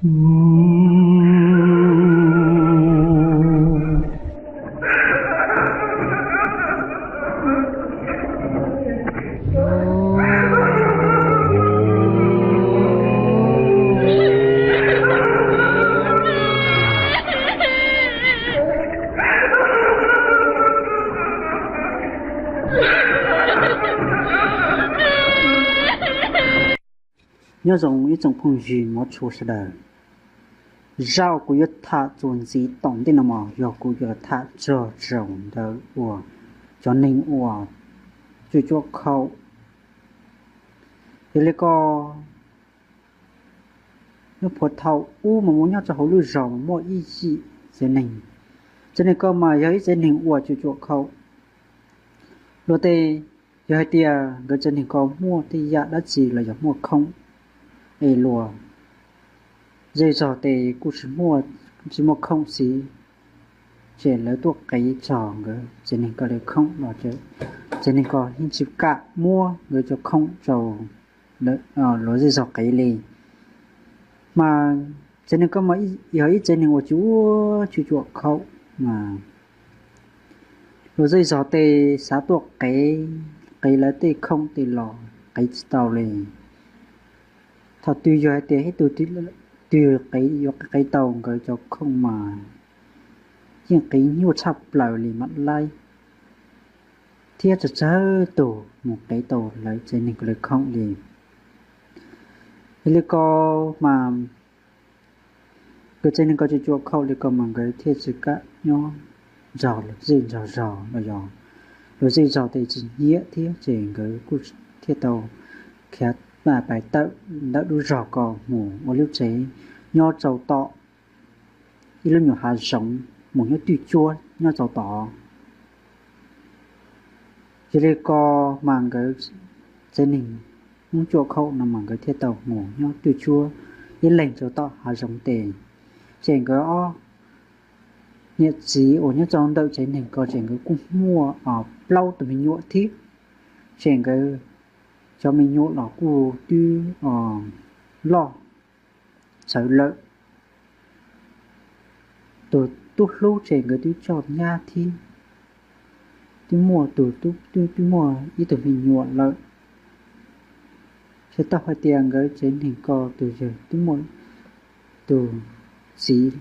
Nyob zoo ib tsoom phooj ywg mov tshua sawv daws, zaj kuv yuav tham txuas ntxiv tom ntej no mas yog kuv yuav tham txog tsoom ntawd uas cov neeg uas cuam cuam khaum. Yog li ko, nyob puag thaum ub mas muaj nyob rau hauv lub zos mas muaj ib yim tsev neeg. Tsev neeg ko mas yog ib tsev neeg uas cuam cuam khaum. Luag tej, yog hais tias nkawd tsev neeg ko muaj tej yam dab tsi los yog muaj khoom es luag zej zog tes kuj tsis muaj, tsis muaj khoom xwb, ces lawv tuaj qiv txog nkawd tsev neeg ko li khoom los tsev neeg ko yeej tsis kam muab nkawd cov khoom rau luag zej zog qiv li. Mas tsev neeg ko mas yog ib tsev neeg uas tsis ua cuam cuam khaum mas luag zej zog tes xav tuaj qiv, qiv lawv tej khoom tes los qiv tsis tau li. Thaum twg yog hais tias ib tug twg qiv, yuav qiv tau nkawd cov khoom mas yeej qiv nyuaj tshaj plaws li mam laib, thiab tsawg tsawg tus mus qiv tau lawv tsev neeg ko li khoom li. Yog li ko mas nkawd tsev neeg ko cuam cuam khaum li ko mas nkawd thiaj tsis kam nyob nrog luag zej nrog zog los yog luag zej zog tes tsis nyiam thiab ces nkawd kuj thiaj tau khiav pais tawm ntawm lub zos ko mus ua lub tsev nyob rau tom ib lub nyuam hav zoov mus nyob twj cuab nyob rau tod. Yog li ko mas nkawd tsev neeg Hmoob cuam khaum no mas nkawd thiaj tau mus nyob twj cuab ib leeg rau tom hav zoov tes. Ces nkawd ob niam txiv uas nyob rau ntawm tsev neeg ko ces nkawd kuj muaj plaub tus me nyuam thiab. Ces nkawd cov me nyuam los kuj twb loj txawv lawm. Tus tub hlub ces nkawd twb coj nyab thiab, twb muaj tus tub, twb muaj ib tug me nyuam lawm. Ces tau hais tias nkawd tsev neeg ko tus yawg twb muaj tus txiv,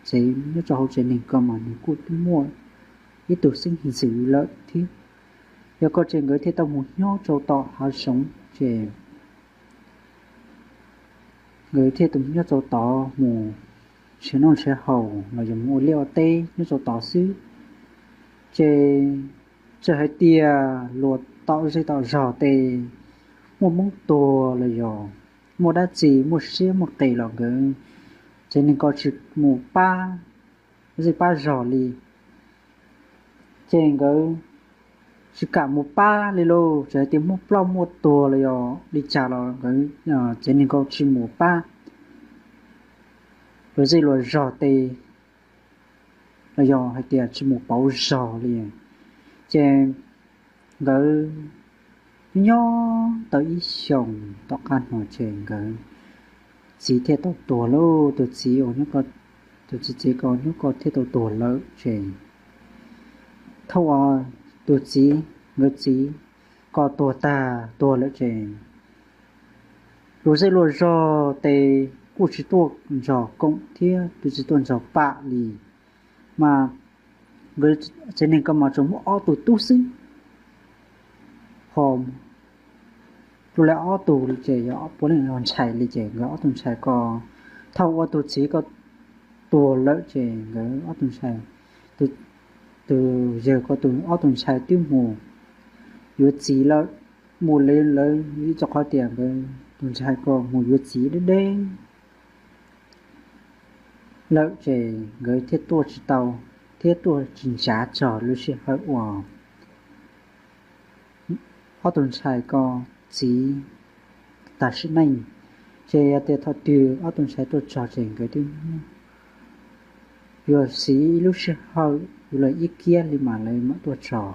tsev nyob rau hauv tsev neeg ko mas nws kuj twb muaj ib tug xeeb ntxwv lawm thiab. Yog ko ces nkawd thiaj tau mus nyob rau tom hav zoov ces nkawd thiaj tau mus nyob rau tod mus nrhiav noj nrhiav haus los yog mus ua liaj ua teb nyob rau tod xwb. Ces txawm hais tias luag tom zej tom zog tes muaj hmoob tuag los yog muaj dab tsi muaj siab muaj qis los nkawd tsev neeg ko tsis mus pab zej pab zog li. Ces nkawd tsis kam mus pab li lauj, txawm hais tias muaj ploj muaj tuag los yog li cas los nkawd tsev neeg ko tsis mus pab luag zej luag zog tes los yog hais tias tsis mus pauv zog li. Ces nkawd nyob tau ib xyoos tom qab no ces nkawd txiv thiaj tau tuag lauj. Tus txiv uas nyob, tus txiv txiv ko nyob ko thiaj tau tuag lawm ces thaum uas tus txiv, nkawd txiv ko tuag tag tuag lawm ces luag zej luag zog tes kuj tsis tuaj nrog koom thiab kuj tsis tuaj nrog pab li. Mas nkawd tsev neeg ko mas tsuas muaj ob tug tub xwb, ho rau lawv ob tug ces yog puav leej yog ntxhais li ces nkawd ob tug ntxhais ko, thaum uas tus txiv ko tuag lawm ces nkawd ob tug ntxhais, tus yawg ko tus ob tug ntxhais twb mus yuav txiv lawm, mus li lawv vim rau qhov tias nkawd tus ntxhais ko mus yuav txiv deb deb lawm ces nkawd thiaj tuaj tsis tau thiab tuaj tsis ntshav txog lub sij hawm uas ob tug ntxhais ko txiv tas sim neej. Ces yog tias thaum twg ob tug ntxhais tuaj txog ces nkawd twb yuav txiv ib lub sij hawm yuav luag ib kiab li mas lawv mam tuaj txog.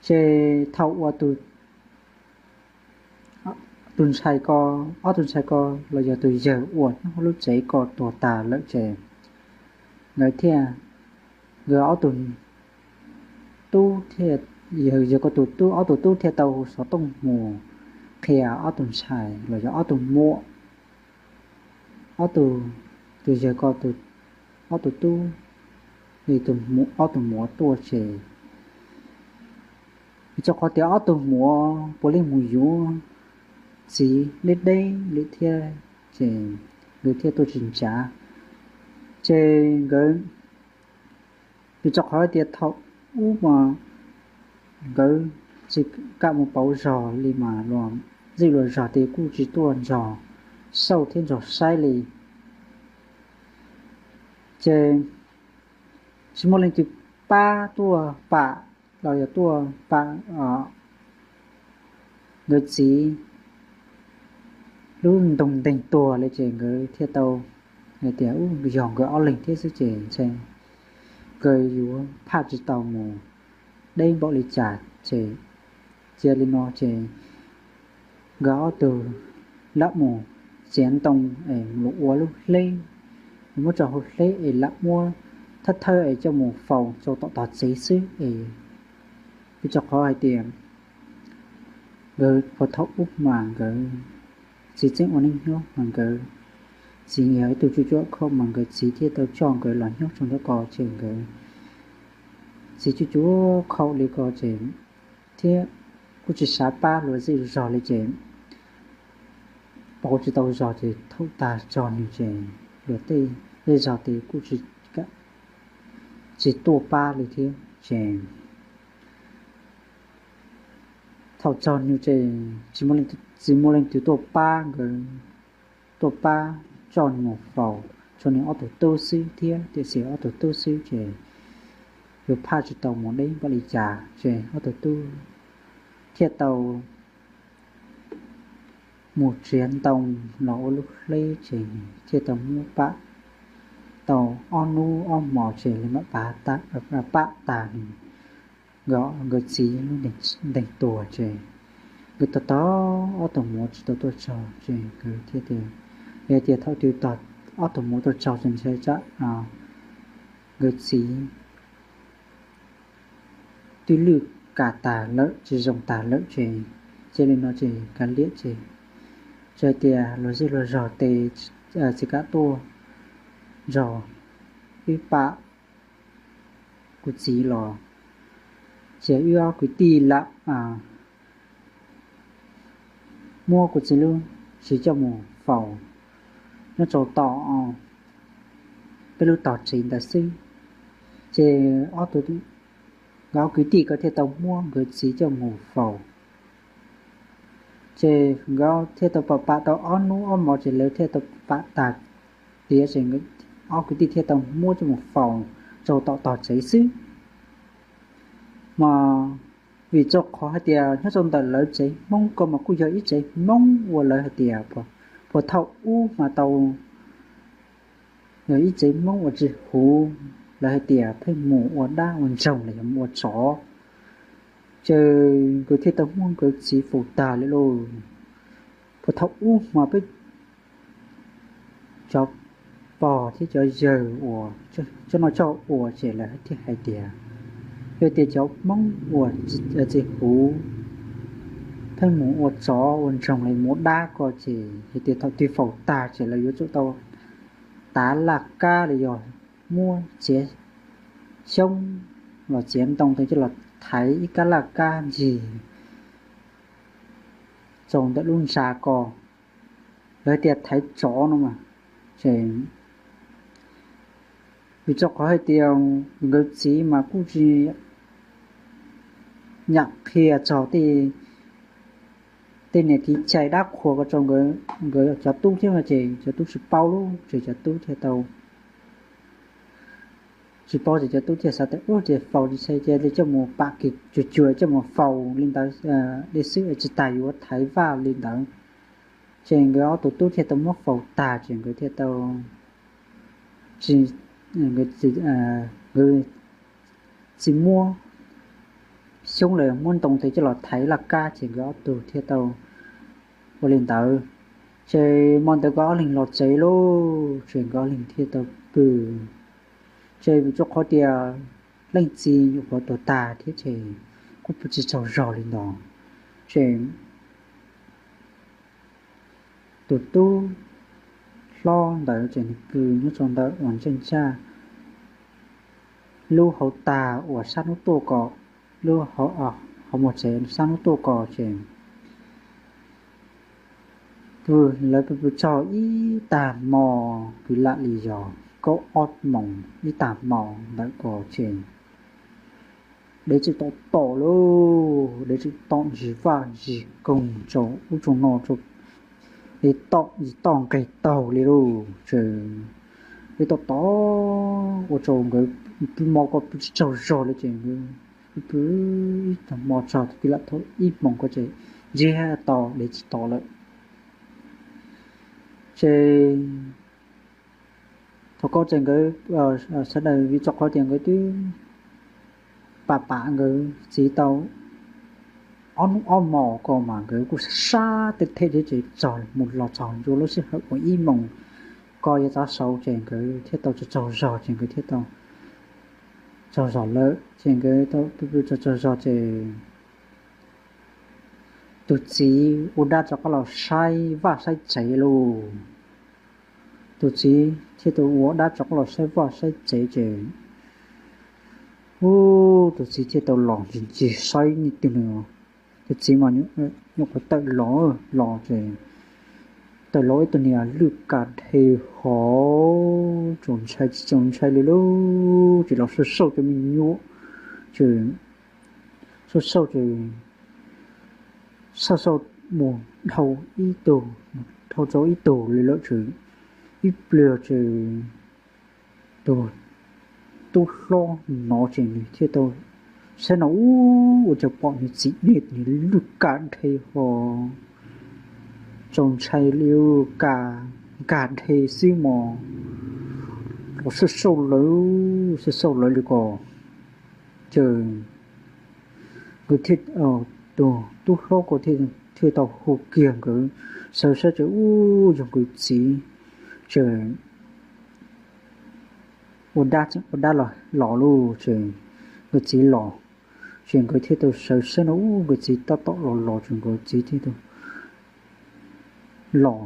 Ces thaum uas tus tus ntxhais ko, ob tug ntxhais ko los yog tus yawg uas nyob hauv lub tsev ko tuag tas lawm ces nkawd thiaj, nkawd ob tug tub thiaj, yawg, yawg ko tus tub, ob tug tub thiaj tau xov tooj mus qhia ob tug ntxhais los yog ob tug muam, ob tug, tus yawg ko tus, ob tug tub, tus, ob tug muam tuaj ces, vim rau qhov tias ob tug muam puav leej mus yuav txiv deb deb li thiab ces nkawd thiaj tuaj tsis ntshav. Ces nkawd, vim rau qhov tias thaum ub mas nkawd tsis kam mus pauv zog li mas luag zij luag zog ces kuj tsis tuaj nrog xauj thiab nrog saib li. Ces tsis muaj leej twg pab tuaj pam los yog tuaj pam nkawd txiv lub ntoog nteeg tuag li ces nkawd thiaj tau hais tias ub yog nkawd ob leeg thiab xwb ces ntshe nkawd yuav phaj tsis tau mus deb npaum li cas ces cia li no ces nkawd ob tug lam mus txiav ntoo es los ua lub hleb, muab tso hauv hleb es lam muab thawb thawb es coj mus faus rau tom tog tsev xwb es, vim rau qhov hais tias nkawd puag thaum ub mas nkawd txiv tseem ua neej nyob mas nkawd txiv yog ib tug cuam cuam khau mas nkawd txiv thiaj tau coj nkawd los nyob rau ntawm ko ces nkawd txiv cuam cuam khau li ko ces thiab kuj tsis xav pab luag zij zog li ces pauv tsis tau zog ces thaum tag tso nws ces luag tej zej zog ces kuj tsis tuaj pab li thiab ces thaum txog nws ces tsis, tsis muaj leej twg tuaj pab nkawd, tuaj pab coj nws mus faus, tshuav nws ob tug tub xwb thiab, tiam sis ob tug tub xwb ces yuav phaj tsis tau mus deb npaum li cas ces ob tug tub thiaj tau mus txiav ntoo los ua lub hleb ces thiaj tau muab pam tau ob hnub ob hmos ces li mam pam tag, pam tag nws, nkawd txiv lub nteeg tuag ces nkawd tog tog ob tug muam tsis tau tuaj tsaug ces nkawd thiaj tias, yog tias thaum twg ob tug muam tuaj tsaug ces ntshe tsam nkawd txiv twb lwj kam tag lawm tsis zoo tag lawm ces cia li no ces kav liam ces txawm hais tias luag zij luag zog ces tsis kam tuaj nrog wb pam kuv txiv los cia wb ob kwv tij lam muab kuv txiv lub siv coj mus faus nyob rau tom peb lub tog tsev ntawd xwb. Ces ob tug, nkawd ob kwv tij ko thiaj tau muab nkawd txiv coj mus faus. Ces nkawd thiaj tau pam pam tau ob hnub ob hmos ces lawv thiaj tau pam tag tiav ces ob kwv tij thiaj tau muab coj mus faus rau tom tog tsev xwb. Mas vim rau qhov hais tias nyob rau ntawm lawv tsev Hmoob ko mas kuj yog ib tsev Hmoob uas lawv hais tias puag thaum ub mas tau yog ib tsev Hmoob uas tsis huv, lawv hais tias pheej mus ua dab ua ntsoog los yog mus ua tsov. Ces nkawd thiaj tau muab nkawd txiv faus tag li lauj. Puag thaum ub mas peb cov pog thiab cov yawg uas txawj noj txawj ua ces lawv thiaj hais tias, yog tias cov Hmoob uas tsis huv, pheej mus ua tsov ua ntsoog los mus ua dab ko ces yog tias thaum twg faus tag ces lawv yuav tsum tau tav laj kab los yog muab txiav xyoob los txiav ntoo tes coj los thaiv ib kab laj kab ncig rau ntawm lub ntsa ko, lawv tias thaiv tsov no mas. Ces vim rau qhov hais tias nkawd txiv mas kuj tsis nyam qhia txog tej niam kiv cai dab qhuas ko rau nkawd cov tub thiab no ces cov tub tsis paub lub ces cov tub thiaj tau tsis paub ces cov tub thiaj xav tias ub ces faus ces cia li coj mus pam kis cuag cuag coj mus faus li ntawd li xwb es tsis tas yuav thaiv vaj li ntawd. Ces nkawd ob tug tub thiaj tau muab faus tag ces nkawd thiaj tau tsis, nkawd tsis muab xyoob los muab ntoo tes coj los thaiv laj kab ces nkawd ob tug thiaj tau Ua li ntawd ces hmo ntawd nkawd ob leeg los tsev lauj, ces nkawd ob leeg thiaj tau pw. Ces vim rau qhov tias leej txiv nyuam qhuav tuag tag thiab ces kuj pw tsis tsaug zog li ntawd, ces tus tub hlob ntawd ces nws pw nyob rau ntawm uas ntsej ntsaj lub hauv tag uas sab hnub tuaj ko, lub hauv muag tsev sab hnub tuaj ko ces pw, lawv pw pw tsaug ib tag hmo, kwv lam li yog kaum ob moos ib tag hmo ntawm ko ces dev txawm tom tom lauj, dev txawm tom ntsig vaj ntsig koog rau ub rau no, tom toj nqeg taug li lauj, ces dev tom tom ua rau nkawd pw hmo ko pw tsis tsaug zog li ces nkawd pw pw ib tag hmo tsaug kwv lam thaum ib moos ko ces ntsiag to dev tsis tom lawm. Ces thaum ko ces nkawd sawv daws vim rau qhov tias nkawd twb pam pam nkawd txiv tau ob hnub ob hmos ko mas nkawd kuj sab sab tej them thiab ces txog mus los txog ncua lub sij hawm uas ib moos ko yav tsaus saud ces nkawd thiaj tau tsaug tsaug zog ces nkawd thiaj tau tsaug zog lawm ces nkawd tau pw pw tsaug tsaug zog ces tus txiv ua dab rov qab los saib vaj saib tsev lauj. Tus txiv thiaj tau ua dab rov qab los saib vaj saib tsev ces ub, tus txiv thiaj tau los ntsis ntsis saib ib tug niag, tus txiv mas nyuam qhuav tawm los los ces tawm los ib tug niag lwj ka dhev hov txaus ntshai tsis txaus ntshai li lauj, ces los xauj xauj cov me nyuam ces xauj xauj ces xauj xauj mus dhau ib tug, dhau rau ib tug li lawm ces ib pliag ces tus tub hlob no ces nws thiaj tau saib no ub, ua cas pom nws txiv niag lwj ka dhev hov txaus ntshai li, ka nkag dhev xwb mos, los xauj xauj lawv, xauj xauj lawv li ko ces nkawd thiaj, tus tub hlob ko thiaj tau hu kiag nkawd sawv saib ces ub, yog nkawd txiv ces ua dab los lauj, ces nkawd txiv los ces nkawd thiaj tau sawv saib no ub, nkawd txiv tab tom los los ces nkawd txiv thiaj tau los